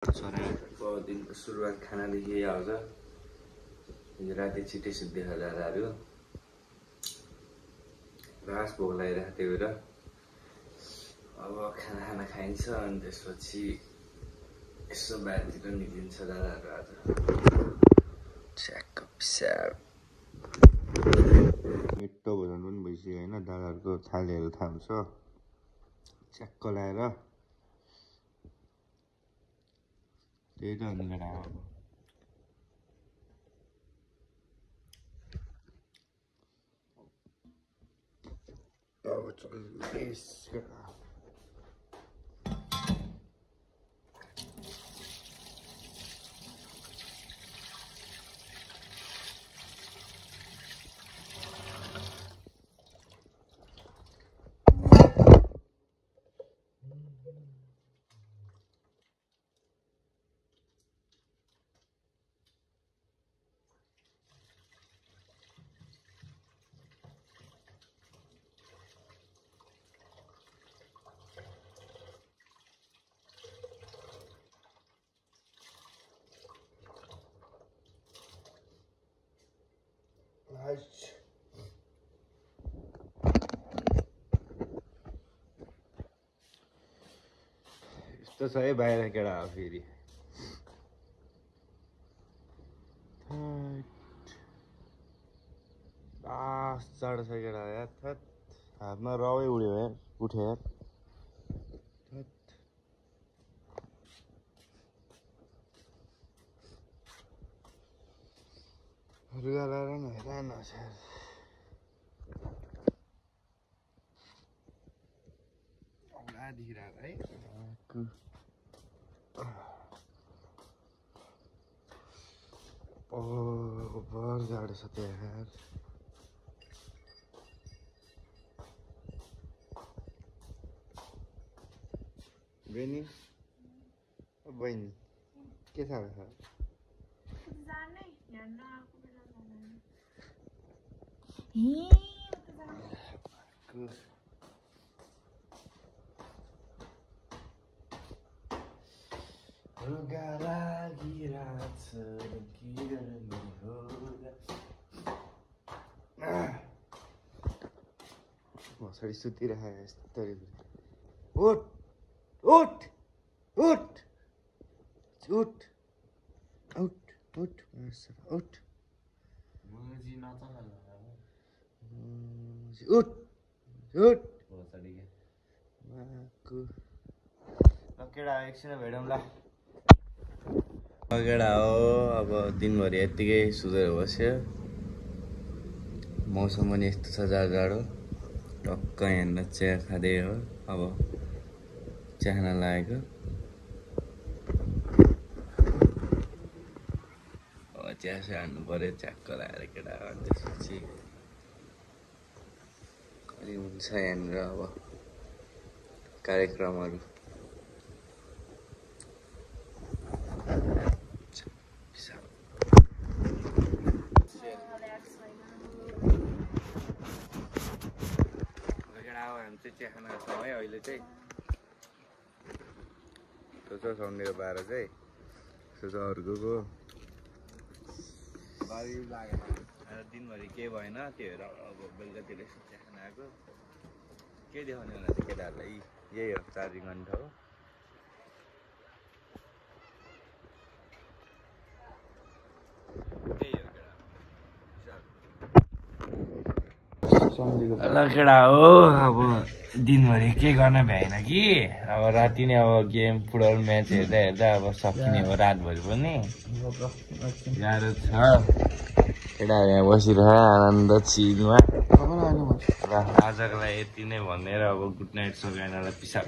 छोराको दिनको सुरुवात खानादेखि आउँछ। हिजो राति छिट्टै सुत्दै दादाहरू रास भोक लागिरहेको थियो र अब खाना खाइन्छ अनि त्यसपछि यसो बाहिरतिर निक्लिन्छ दादाहरू आज। मिठो भोजन पनि भइसक्यो होइन, दादाहरूको थालीहरू थाम्छ च्याक्क लाएर। त्यही त अनि केटा अब चल्दैछ केटा। यस्तो छ है बाहिर केटा हो फेरि। जाडो छ केटा यार, हातमा रवै उड्यो यार, उठ्यो यार। रुगा लगाएर नि हैरान छ यार। औला देखिरहेको है। बर जाडो छ त्यो यार। बहिनी बहिनी के छ रुगा लागिरहेछ के गर्ने हो। मसरी सुतिरहेको यस्तरी। उठ उठ उठ उठ उठ उठ उठ उठ उठ केटा एकछिन भेटौँ ल। केटा हो अब दिनभरि यत्तिकै सुतेर बस्यो। मौसम पनि यस्तो छ जाडो। टक्क यहाँनिर चिया खाँदै हो। अब चिया खान लागेको। अब चिया हान्नु पर्यो च्याक्क लगाएर केटा। त्यसपछि कहिले हुन्छ यहाँनिर अब कार्यक्रमहरू। हामी चाहिँ चिया खाना खान्छौँ है अहिले चाहिँ। सोच सन्डेको 12 चाहिँ सोच अर्को दिनभरि केही भएन। त्यो हेर अब बेलुकातिर चिया खाना आएको। के देखाउने होला चाहिँ केटाहरूलाई यही हो, चार्जिङ घन्टा हो। ल केटा हो अब दिनभरि के गर्न भ्याएन कि अब राति नै अब गेम फुटबल म्याच हेर्दा हेर्दा अब सकिने हो रातभरि पनि। गाह्रो छ केटाहरू यहाँ बसिरह आनन्द चिलमा। र आजको लागि यति नै भनेर अब गुड नाइट सघाइनलाई पिसा।